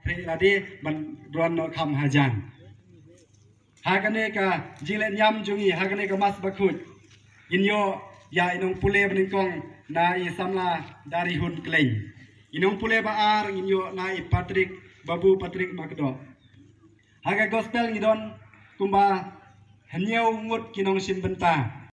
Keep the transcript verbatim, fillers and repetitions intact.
Phi la dei ban run noh kham hajan. Ha kane ka jingleh niam jong ngi, ha kane ka mass bakhuid, ngin ïoh ïa i nongpule banyngkong na i samla Darihun Klein. I nongpule ba ar ngin ïoh na i Patrick, Babu Patrick Makdok. Ha ka gospel ngi don kumba hynñiew ngut ki nongshim bynta.